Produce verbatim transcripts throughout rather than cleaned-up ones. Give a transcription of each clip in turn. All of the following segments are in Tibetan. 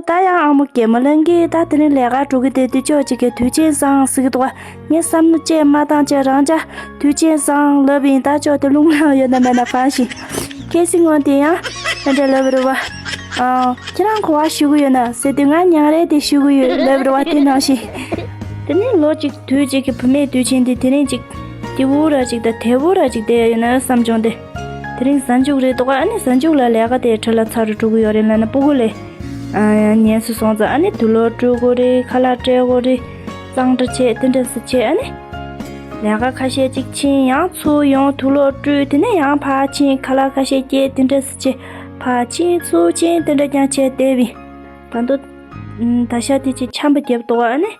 ད་ཡང་ཨ་མ་གད་མོ་ལེན་གི། ད་དེ་རིང་ལས་ཀ་འགྲོ་གི་དེ་དུས་ཅོག་ཅིག་གི་དུས་ཆེན་བཟང་ཟེར་གི་འདུག་བ། ངས་བསམ་བློ་ཅིག་མ་བཏང་བྱས་རང་ཅག་དུས་ཆེན་བཟང་ལབ་ཡིན། ད་ཅོག་དེ་རླུང་ལངས་ཡོད་ན་མེད་ན་གང་ཤེས། གལ་སྲིད་ངོ་དེ་ཡང་དེ་འདྲ་ལབ་རེད་བ། ཨ། ཁྱེད་རང་ག་པར་བཞུགས་གི་ཡོད་ན་ཟེར་དུས་ང་ཉང་རལ་དེ་བཞུགས་གི་ཡོད་ལབ་རེད་བ། དེ་ནང་བཞིན། དེ་ནས་ལོ་གཅིག་དུས་གཅིག་གི་བུད་མེད་དུས་ཆེན་དེ་དེ་རིང་ཅིག་སྐྱིད་པོ་ར་ཅིག་དང་བདེ་པོ་ར་ཅིག་བསྡད་ཡོད་ན་བསམ་བྱུང་སྟེ། དེ་རིང་གཟའ་མཇུག་རེད་འདུག་ག་ཨ་ནི་གཟའ་མཇུག་ལ་ལས་ཀ་དེ་འཕྲོ་བརླག་ཚར་རུ་འགྲོ་གི་ཡོད་རེད་ལབ་ན་སྤུ་གུ་ལས། ཨ། ངལ་གསོ་སོང་ཙང་ཨ་ནི་དུག་ལོག་བཀྲུ་དགོས་རེད། ཁ་ལག་སྤྲད་དགོས་རེད། གཙང་སྦྲ་བྱས་དེ་འདྲ་སེ་བྱས། ཨ་ནི་ལས་ཀ་ཁ་ཤས་ཅིག་ཕྱིན། ཡང་ཚུར་ཡོང་དུག་ལོག་བཀྲུས། དེ་ནས་ཡང་ཕར་ཕྱིན། ཁ་ལག་ཁ་ཤས་སྐྱེལ། དེ་འདྲ་སེ་བྱས། ཕར་ཕྱིན་ཚུར་ཕྱིན། དེ་འདྲ་རྐྱང་བྱས་བསྡད་པ་ཡིན། ད་དུང་ད་ཤ་དེ་ཅིག་ཆམ་པ་བརྒྱབ་འདུག་ཨ་ནི།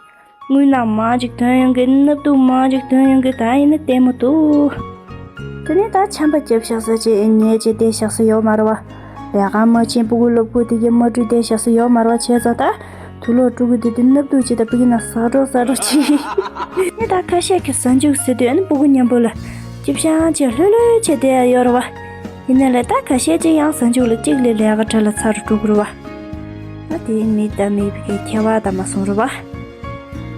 རྔུལ་ནག་མང་ཅིག་ཐོན་ཡོང་གི། སྣབས་དུག་མང་ཅིག་ཐོན་ཡོང་གི། ད་ཡིན་ན་བསྟན་མི་འདུག་དེ་ནས་ད་ཆམ་པ་བརྒྱབ་བཞག་ས་ཅིག་ཉལ་བྱས་བསྡད་བཞག་ས་ཡོད་མ་རེད་བ། ལས་ཀ་མ་ཕྱིན། སྤུ་གུ་སློབ་ཁུག་དེ་གའི་མ་བཀྲུས་བསྡད་བཞག་ས་ཡོད་མ་རེད་བ། བྱས་ཙང་ད་དུག་ལོག་བཀྲུ་གི་དུས་དེ་སྣབས་དུག་ཅིག་དང་ཕ་གི་ནང་ཟག་འགྲོ་ཟག་འགྲོ་ཅིག་ཨ་ནི་ད་ཁ་ཤས་ཀྱིས་གཟའ་མཇུག་ཟེར་དུས་ཨ་ནི་སྤུ་གུ་མཉམ་པོ་ལ་སྐྱིད་ཤང་བྱས་ལྷོད་ལྷོད་བྱས་བསྡད་ཡ་ཡོད་རེད་བ། ཡིན་ནའི་ལས་ད་ཁ་ཤས་ཅིག་ཡང་གཟའ་མཇུག་ལ་གཅིག་ལས་ལས་ཀ་འཕྲོ་བརླག་ཚར་རུ་འགྲོ་གི་རེད་བ། ད་དེ་མི་དང་མི་བར་གྱི་ཁྱད་པར་དང་མ་སོང་རེད་བ།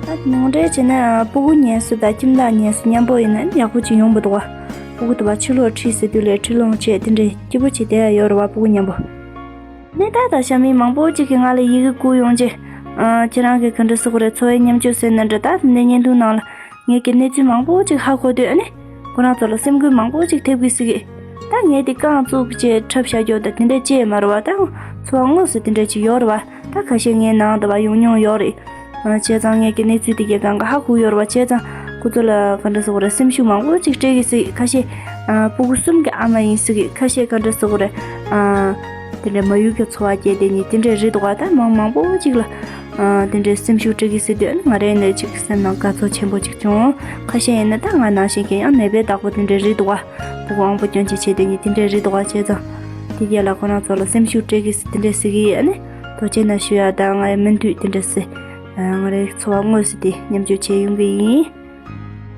ད་ནང་འདྲེན་བྱས་ན་སྤུ་གུ་ངལ་གསོ་དང་ཁྱིམ་བདག་ངལ་གསོ་མཉམ་པོ་ཡིན་ན་ཡག་པོ་ཅིག་ཡོང་གི་འདུག་བ། སྤུ་གུ་དེ་བ་ཕྱི་ལོགས་ཁྲིད་ཟེར་དུས་ལས་ཁྲིད་ལོང་བྱས་དེ་འདྲའི་སྐྱིད་པོ་བྱས་བསྡད་ཡ་ཡོད་རེད་བ། སྤུ་གུ་མཉམ་པོ། ནས་ད་ད་ཤ་མི་མང་པོ་ཅིག་གིས་ང་ལ་ཡི་གེ་བསྐུར་ཡོང་རྗེས། ཨ། ཁྱེད་རང་གིས་ག་འདྲ་ཟེར་དགོས་རེད། འཚོ་བའི་ཉམས་བཅོས་ཟེར་ན་འདྲ། ད་དེ་འདྲའི་བརྙན་ཐུང་ནང་ལ་ངེད་ཀྱི་གནས་ཚུལ་མང་པོ་ཅིག་ཧ་གོ་དུས་ཨ་ནི། ཁོ་རང་ཚོ་ལ་སེམས་འགུལ་མང་པོ་ཅིག་ཐེབས་ཀྱི་ཟེར་གི། ད་ངས་དེ་རྐང་བཙུགས་བྱས་འཁྲབ་བཞག་རྒྱུ་དང་དེ་འདྲ་ཅིག་མ་རེད་བ། ད་འཚོ་བ་དངོས་སུ་དེ་འདྲ་ཅིག་ཡོད་རེད་བ། ད་ཁ་ཤས་ངའི་ནང་དུ་བ་ཡོང་མྱོང་ཡོད་རེད། ཨ། བྱས་ཙང་ངས་ཀྱི་གནས་ཚུལ་དེ་གའི་སྒང་ག་ཧ་གོ་ཡོད་རེད་བ། བྱས་ཙང་ཁོ་ཚོ་ལ་ག་འདྲ་ཟེར་དགོས་རེད། སེམས་ཤུགས་མང་པོ་ཅིག་སྤྲད་ཀྱི་ཟེར་གི། ཁ་ཤས། ཨ། སྤུ་གུ་གསུམ་གྱི་ཨ་མ་ཡིན་ཟེར་གི། ཁ་ཤས་ག་འདྲ་ཟེར་དགོས་རེད། ཨ། དེ་འདྲ་མ་ཡུལ་གྱི་འཚོ་བ་སྐྱེལ་དེ་ཉིད་དེ་འདྲ་རེད་འདུག་བ། ད་མང་མང་པོ་ཅིག་ལ། ཨ། དེ་འདྲའི་སེམས་ཤུགས་སྤྲད་ཀྱི་ཟེར་དུས་ང་རང་ནས་ཅིག་སེམས་ནང་དགའ་ཚོར་ཆེན་པོ་ཅིག་བྱུང་། ཁ་ཤས་ཡིན་ན་ད་ང་ནང་བཞིན་གྱི་ཡང་ནད་པའི་བདག་པོ་དེ་འདྲ་རེད་འདུག་བ། སྤུ་གུ་དབང་པོ་སྐྱོན་ཅན་བྱས་དེ་ཉིད་དེ་འདྲ་རེད་འདུག་བ། བྱས་ཙང་དེ་རྗེས་ལ་ཁོ་རང་ཚོ་ལ་སེམས་ཤུགས་སྤྲད་ཀྱི་ཟེར་དེ་འདྲ་ཟེར་གི་ཡིན། ཨ་ནི་ཐུགས་རྗེ་གནང་ཞུ་ཡ་དང་། ང་ཡི་མུ་མཐུད་དེ་འདྲ་ཟེར། ཨ། ང་རའི་འཚོ་བ་དངོས་སུ་དེ་མཉམ་སྤྱོད་བྱས་ཡོང་གི་ཡིན།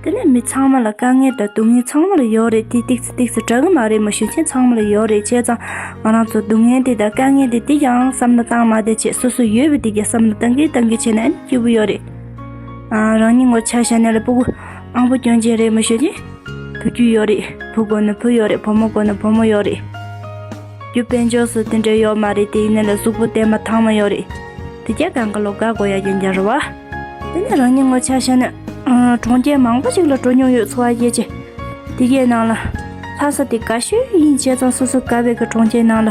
དེ་ནས་མི་ཚང་མ་ལ་དཀའ་ངལ་དང་སྡུག་བསྔལ་ཚང་མ་ལ་ཡོད་རེད། དེ་ཏིག་ཙི་ཏིག་ཙི་དྲག་གི་མ་རེད། མ་ཞུ་ཆེན་ཚང་མ་ལ་ཡོད་རེད། བྱས་ཙང་ང་རང་ཚོ་སྡུག་བསྔལ་དེ་དང་དཀའ་ངལ་དེ་དེ་ཡང་བསམ་བློ་བཏང་མ་བསྡད་བྱས་སོ་སོ་ཡོད་པ་དེ་གའི་བསམ་བློ་བཏང་གི་བཏང་གི་བྱས་ན་སྐྱིད་པོ་ཡོད་རེད། ཨ། རང་ཉིད་ངོ་ཆ་བཞག་ན་ལ་སྤུ་གུ་དབང་པོ་སྐྱོན་ཅན་རེད། མ་ཞུ་ཆེན་བུ་རྒྱུད་ཡོད་རེད། བུ་དགོས་ན་བུ་ཡོད་རེད། བུ་མོ་དགོས་ན་བུ་མོ་ཡོད་རེད། རྒྱུ་དཔལ་འབྱོར་སུ་དེ་འདྲ་ཡོད་མ་རེད། དེ་ཡིན་ན་ལ་གཟུགས་པོ་བརྟན་མ་ཐང་མ་ཡོད་རེད། དེ་རྒྱ་གང་ག་ལོ་དགའ་དགོས་ཡ་རྒྱན་རྒྱ་རེད་བ། དེ་ནས་རང་ཉིད་ངོ་ཆ་བཞག་ན། ཨ། གྲོང་ཁྱེར་མང་པོ་ཞིག་ལ་འགྲོ་མྱོང་ཡོད། འཚོ་བ་སྐྱེལ་ཆེད། དེ་གའི་ནང་ལ་ལྷ་ས་དེ་དགའ་ཤོས་ཡིན། བྱས་ཙང་སོ་སོ་དགའ་བའི་གི་གྲོང་ཁྱེར་ནང་ལ།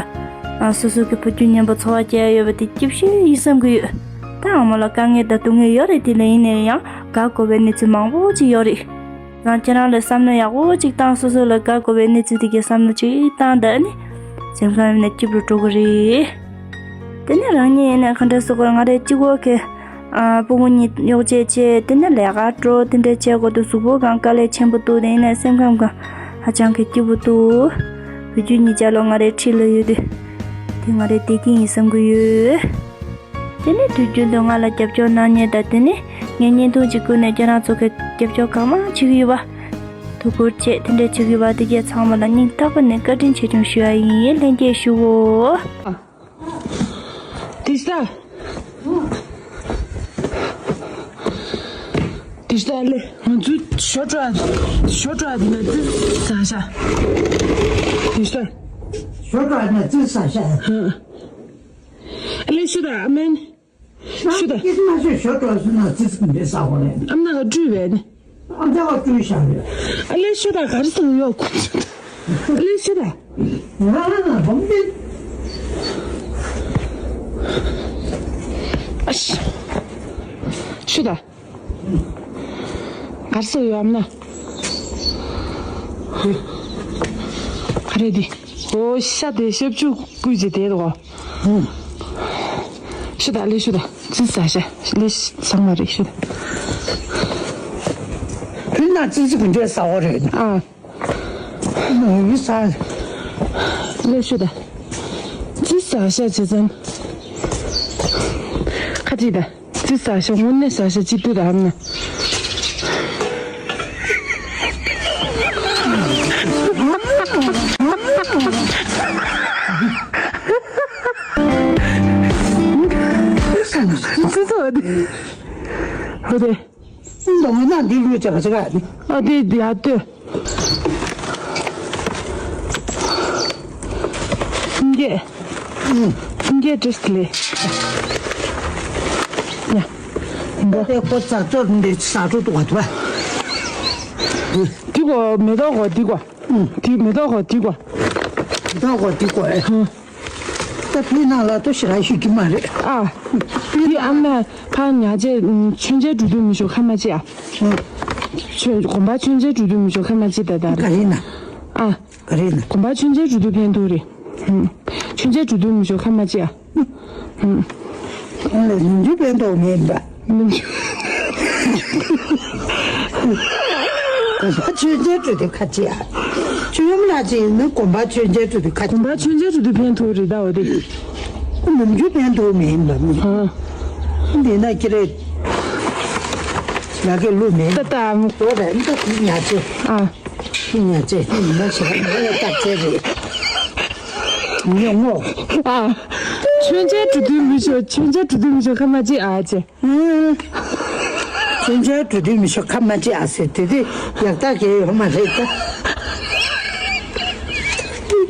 ཨ། སོ་སོ་གི་བུ་རྒྱུད་མཉམ་པོ་འཚོ་བ་སྐྱེལ་ཡ་ཡོད་པ་དེ་སྐྱིད་ཤོས་ཡིན་བསམ་གི་ཡོད། ད་ཨ་མ་ལ་དཀའ་ངལ་དང་སྡུག་བསྔལ་ཡོད་རེད། དེ་ལ་ཡིན་ནའི་ཡང་དགའ་དགོས་པའི་གནས་ཚུལ་མང་པོ་ཅིག་ཡོད་རེད། ཡང་ཁྱེད་རང་ལ་བསམ་བློ་ཡག་པོ་ཅིག་བཏང་། སོ་སོ་ལ་དགའ་དགོས་པའི་གནས་ཚུལ་དེ་གའི་བསམ་བློ་ཅིག་བཏང་། ད་ནི་སེམས་ཁམས་ཡིན་ན་སྐྱིད་པོ་འགྲོ་གི་རེད། དེ་ནས་རང་ཉིད་ཡིན་ན་ག་འདྲ་ཟེར་དགོས། ང་རའི་གཅིག་པོ་གི། ཨ། སྤུ་གུ་གཉིས་གཡོག་བྱེད་བྱས། དེ་ནས་ལས་ཀ་འགྲོ། དེ་འདྲ་བྱེད་དགོས་དུས་གཟུགས་པོ་སྒང་དཀའ་ལས་ཆེན་པོ་འདུག་དེ་ཡིན་ན་སེམས་ཁམས་སྒང་ཧ་ཅང་གི་སྐྱིད་པོ་འདུག་བུ་རྒྱུད་གཉིས་ཆ་ལོ་ང་རའི་འཁྲིས་ལ་ཡོད་དུས་དེ་ང་རའི་བདེ་སྐྱིད་ཡིན་བསམ་གི་ཡོད། དེ་ནས་དུས་རྒྱུན་དུ་ང་ལ་རྒྱབ་སྐྱོར་གནང་མཁན་དང་། དེ་ནས་ངས་བརྙན་ཐུང་ཅིག་བསྐུར་ནས་ཁྱེད་རང་ཚོ་གི་རྒྱབ་སྐྱོར་གང་མང་བྱེད་ཀྱི་ཡོད་པ། ཐུགས་ཁུར་བྱས་དེ་འདྲ་བྱེད་ཀྱི་ཡོད་པ་དེ་གས་ཚང་མ་ལ་སྙིང་ཐག་པ་ནས་བཀའ་དྲིན་ཆེ་ཆུང་ཞུ་ཡ་ཡིན། ལྷན་རྒྱས་ཞུའོ། དེ་ལྟ། དེ་ལྟ་ལེ། ང་ཚོ་ཞོ་བྲོ་ཞོ་བྲོ་དེ་ན་ཙི་ཟ་ཤ། དེ་ལྟ། ཞོ་བྲོ་ན་ཙི་ཟ་ཤ། ཨ་ལེ་ཤི་ད་ཨ་མེན། ཤི་ད། ཁྱེད་མ་ཤོད་ཞོ་བྲོ་སུ་ན་ཙི་ཙི་འདྲེ་ཟ་གོ་ལེ། ཨ་མ་ན་ག་བྲུས་བས་ནི། ཨ་མ་ན་ག་བྲུས་ཤ་རེད། ཨ་ལེ་ཤི་ད་ག་རེ་ཟ་གི་ཡོད་ཁུ། ཨ་ལེ་ཤི་ད། ང་ལ་ན་བོམ་ཏིན། ཨ་ཤི། ཤི་ད། གར་སོ་ཡོད་ཨམ་ན། ག་རེ་འདི། ཨོ་ཤ་དེ་ཤབ་ཆུ་བསྐུས་བྱས་དེ་རོ། ཤུ་ད་ལེ་ཤུ་ད། ཙི་ཟ་ཤ་ལེ་ཤ་ཚང་མ་རེད་ཤུ་ད། ཕུལ་ན་ཙི་ཙི་གི་འདྲེ་ཟ་བ་རེད། ཨ། ནོར་བུ་ཟ། ལེ་ཤུ་ད། ཙི་ཟ་ཤ་ཅི་ཙམ། ཁ་ཅིག་ད། ཙི་ཟ་ཤ་དངོས་གནས་ཟ་ཤ་ཅི་ཏུ་ར་ཧམ་ན། ཧོ་དེ། འདོང་ན་འདི་ལུས་བྱ་བ་ཞིག་ཨ། ཨ་དེ་ཡ་ལྟོས། སེམས་བསྐྱེད། སེམས་བསྐྱེད་བྲིས་ལེ། ཡ། ད་དེ་ཁོ་ཙག་ཙོག་འདི་ས་འགྲོ་འདུག་བ། འདི་གོ་མེ་ཏོག་གོ་འདི་གོ། འདི་མེ་ཏོག་གོ་འདི་གོ། མེ་ཏོག་གོ་འདི་གོ་ཨེ། ད་བུའི་ནང་ལ་ལྟོས་ཤི་ར་ཤི་གི་མ་རེད། ཨ། འདི་ཨ་མ་ཕ་ཉ་ཅེ་མཆོད་མཇལ་འགྲོ་དུས་མི་ཤོག་ཁ་མ་ཅེ་ཨ། མཆོད་དགོན་པ་མཆོད་མཇལ་འགྲོ་དུས་མི་ཤོག་ཁ་མ་ཅེ་ད་ད་ག་རེད་ན། ཨ། ག་རེད་ན། དགོན་པ་མཆོད་མཇལ་འགྲོ་དུས་ཕན་ཐོགས་རེད། མཆོད་མཇལ་འགྲོ་དུས་མི་ཤོག་ཁ་མ་ཅེ་ཨ། ཁོང་ལ་ནམ་རྒྱུན་ཕན་ཐོགས་མེད་པ། དགོན་པ་མཆོད་མཇལ་འགྲོ་དུས་ཁ་ཅིག་ཨ། ཆོས་ཡོམ་ལ་ཅིག་ཡིན་ན་དགོན་པ་མཆོད་མཇལ་འགྲོ་དུས་ཁ་ཅིག་དགོན་པ་མཆོད་མཇལ་འགྲོ་དུས་ཕན་ཐོགས་རེད་ད་འོ་དེ། ནམ་རྒྱུན་ཕན་ཐོགས་མེད་པ་མི། ཨ། འདི་ན་ཁྱེད་རེད། ལ་ཀའི་ལུགས་མེད། ད་ད། དོ་རེད་འདི་ཉ་ཅེ། ཨ། ཁྱི་ཉ་ཅེ་ཁྱི་ཉ་ཞེ་ན་ཡ་སྟག་ཅེ་རེད། ཉོ་ངོ་། ཨ། མཆོད་མཇལ་འགྲོ་དུས་མི་ཤོག་མཆོད་མཇལ་འགྲོ་དུས་མི་ཤོག་ཁ་མ་ཅིག་ཨ་ཅེ། མཆོད་མཇལ་འགྲོ་དུས་མི་ཤོག་ཁ་མ་ཅིག་ཨ་ཟེར་དེ་དུས་ཡག་སྟག་གས་ཡོད་མ་རེད་ད།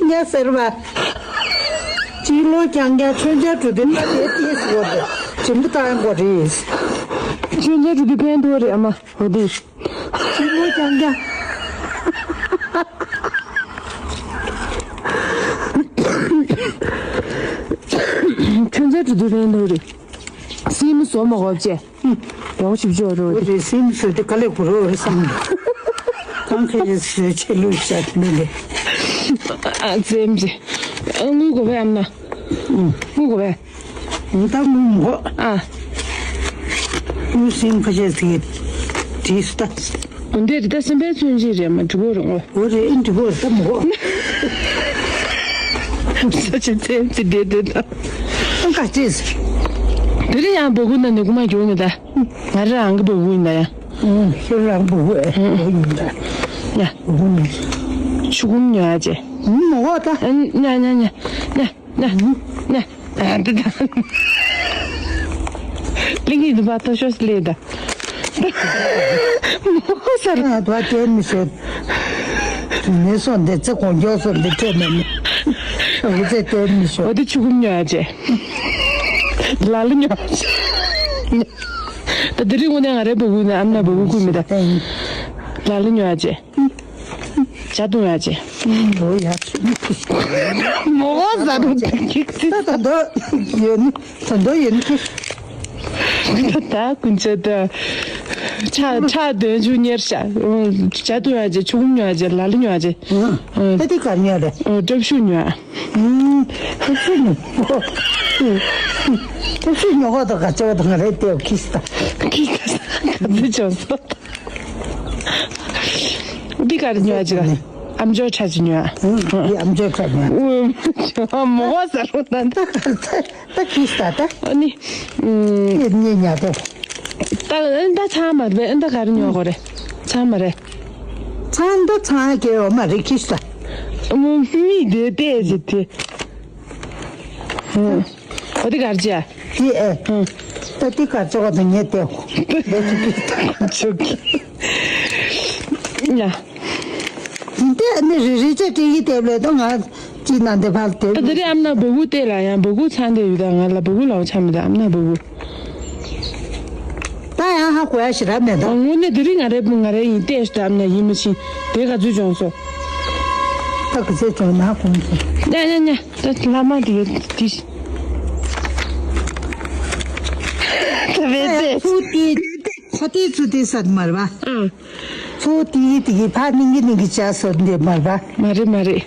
ཉ་ཟེར་བ། སྤྱི་ལོ་རྐྱང་རྐྱང་མཆོད་མཇལ་འགྲོ་དུས་ད་དེ་དེ་ཟེར་བ་དེ་བྱིན་པ་བཏང་དགོས་རེད། མཆོད་མཇལ་འགྲོ་དུས་ཕན་ཐོགས་རེད་ཨ་མ་འོ་དེ། ཆུ་མོ་རྐྱང་རྐྱང་། ཁྱོད་ཚོའི་འགྲོ་དུས་རན་འདུག་རེད། སེམས་བཟོ་མ་དགོས་ཅེ། ཡོང་ཞིབ་ཅོག་རོ། འོ་རེད་སེམས་བཟོ་དེ་ག་ལེ་གོ་རོ་རེད་བསམ། གང་ཁེ་རེ་བཟོས་ཆེ་ལུས་བྱ་མི་ལེ། ཨ་ཙེམ་ཅེ། ཨ་ངུ་གོ་བས་ཨམ་ན། ངུ་གོ་བས། ད་ངུ་མོ། ཨ། ངུ་སེམས་ཁ་ཤས་ཟིག་བྲིས་སུ་ད། འདི་རི་ད་སེམས་པའི་མཚོན་བྱེད་རེད་མ་འབྲི་གོ་རུང་ངོ་། འོ་རེད་ཨེ་འབྲི་གོ་རེད་ད་མོ་གོ། ས་ཆ་ཚན་ཚི་བསྡད་བསྡད་ད། ཨ་ག་ཅེས། དེ་རིང་ཡང་སྦ་ཁུག་ན་ནི་རྐུ་མ་རྒྱུག་ནི་ད། ང་རང་རང་གི་སྦ་ཁུག་ཡིན་ད་ཡ། ཨུང་ཁྱོད་རང་སྦ་ཁུག་ཨེ་སྦ་ཁུག་ཡིན་ད། ཡ། སྦ་ཁུག་ནི། ཆུ་ཁུམ་ཉོ་ཡ་ཅེ། ཨུང་མོ་གོ་ད། ཨ་ཉ་ཉ་ཉ་ཉ། ན། ན། ཨ་འདི་ད། གླིང་གི་འདི་པ་ཏོ་ཤོས་ལེ་ད། མོ་སར། ཨ་དོ་ཏེ་མི་ཤོད། མེ་སོ་འདི་ཚེ་གོང་མགྱོགས་སོ་འདི་ཁྲོད་ནས་མི། འུ་ཚེ་ཏེ་མི་ཤོད། འོ་དེ་ཆུ་ཁུམ་ཉོ་ཡ་ཅེ། ལ་ལ་ཉོ་ཡ་ཅེ། ད་དེ་རིང་དངོས་གནས་ང་རའི་སྦ་ཁུག་ན་ཨམ་ན་སྦ་ཁུག་ཁུག་མི་ད། ལ་ལ་ཉོ་ཡ་ཅེ། ཇ་བཏུང་ཡ་ཅེ། ལོ་ཡ་ཆུ་མི་ཁུ། མོ་ཟ་རུ་ད་ད་ད་ད་ཡོད་ནི་ད་ད་ཡོད་ནི་ཁུ། ད་ད་ཀུན་ཆ་ད་ཆ་ཆ་དོན་ཆུ་གཉེར་ཤ། ཇ་བཏུང་ཡ་ཅེ་ཆུ་ཁུམ་ཉོ་ཡ་ཅེ་ལ་ལ་ཉོ་ཡ་ཅེ། ད་དེ་ག་ཉོ་རེད། ཨོ་ཏྲབ་ཤུ་ཉོ་ཡ། ཏྲབ་ཤུ་ཉོ། ཏྲབ་ཤུ་ཉོ་ག་ད་ག་ཅོ་ད་ང་རེད་དེ་ཁིས་ད། ཁིས་ད་ག་ཚོད་ཅོ་སོ། འདི་ག་རེ་ཉོ་ཅིག་ཨམ་ཅོག་ཆ་ཅིག་ཉོ། འདི་ཨམ་ཅོག་ཆ་ཉོ། མོ་ས་རུ་ད་ད། ད་ཁིས་ད་ད། ཨ་ནི། ཉེ་ཉེ་ཉ་ད། ད་ཨན་ད་ཚང་མ་རེད་ཨན་ད་ག་རེ་ཉོ་གོ་རེད། ཚང་མ་རེད། ཚང་ད་ཚང་གེ་འོ་མ་རེད་ཁིས་ད། མོ་མི་དེ་དེ་ཟེར་དེ། འོ་དེ་གར་ཅི་ཨ། དེ་ཨེ། ད་དེ་གར་ཅོག་དང་ཉེ་དེ། ཆོག་གི། ཡ། དེ་ནི་རི་རི་ཅེ་ཏི་ཡི་དེབ་ལས་དང་ང་ཅི་ན་འདི་ཕར་དེབ། ད་དེ་རིང་ཨམ་ན་སྦ་ཁུག་སྟེ་ལ་ཡང་སྦ་ཁུག་ཚང་དེ་ཡོད་ད་ང་ལ་སྦ་ཁུག་ལའོ་ཆ་མི་ད་ཨམ་ན་སྦ་ཁུག་ད་ཡང་ཧ་གོ་ཡ་ཞེ་དྲག་མེད་ད། དངོས་གནས་དེ་རིང་ང་རའི་བུ་ང་རའི་ཡིན་ཏེ་ཞེ་དྲག་ཨམ་ན་ཡིན་མི་ཕྱིན་དེ་ག་ཚོད་བྱུང་སོ། ད་ག་ཚོད་བྱུང་ན་གོང་སོ། ཉ་ཉ་ཉ་ད་ལྷ་མ་དེ་དེ། ད་བས་ཏེ། ཚུ་དེ་ཚ་དེ་ཚུ་དེ་སད་མར་བ། ཨ། ཚོ་དེའི་དེ་གི་ཕ་ནིང་གི་ནིང་གི་ཅག་སོ་འདི་མར་བ། མ་རེད་མ་རེད།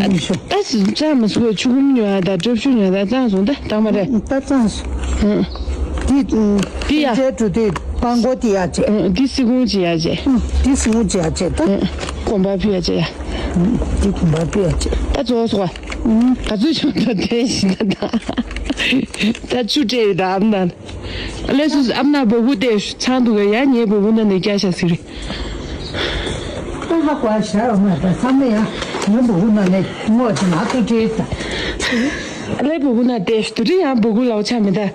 ཨུང་ཤོ། ད་ཅག་མ་སོ་ཆུ་ཁུམ་ཉོ་ཡ་ད་གྲབ་ཤུ་ཉོ་ཡ་ད་གཙང་སོང་ད་ད་མ་རེད། ད་གཙང་སོ། ཨུང་། དེ་དེ་ཡ། ཅེ་གྲུ་དེ་པང་གོ་དེ་ཡ་ཅེ། ཨུང་དེ་སི་ཁུང་ཅི་ཡ་ཅེ། ཨུང་དེ་སི་ཁུང་ཅི་ཡ་ཅེ་ད། ཨུང་གོམ་པ་ཕུ་ཡ་ཅེ་ཡ། ཨུང་དེ་གོམ་པ་ཕུ་ཡ་ཅེ། ད་ཙོ་སོ་ག་ཨུང་ག་ཚོད་ཆུང་ད་དེ་ཞིག་ད་ད། ད་ཆུ་སྤྲད་ཡོད་ད་ཨམ་ན། ལས་སུ་ཨམ་ན་སྦ་ཁུག་བལྟས་ཚང་འདུག་ག་ཡ་ངའི་སྦ་ཁུག་ན་ནས་སྐྱ་ཤ་ཟིག་རེད། ཨ་ཧ་ཀོ་ཤ་ཨ་མ་ད་ཚང་མ་ཡ་ངའི་སྦ་ཁུག་ན་ནས་ངོ་ཅི་མ་ཐུག་ཅེས་ད། ལས་སྦ་ཁུག་ན་བལྟས་དུ་རི་ཡང་སྦ་ཁུག་ལའོ་ཆ་མི་ད།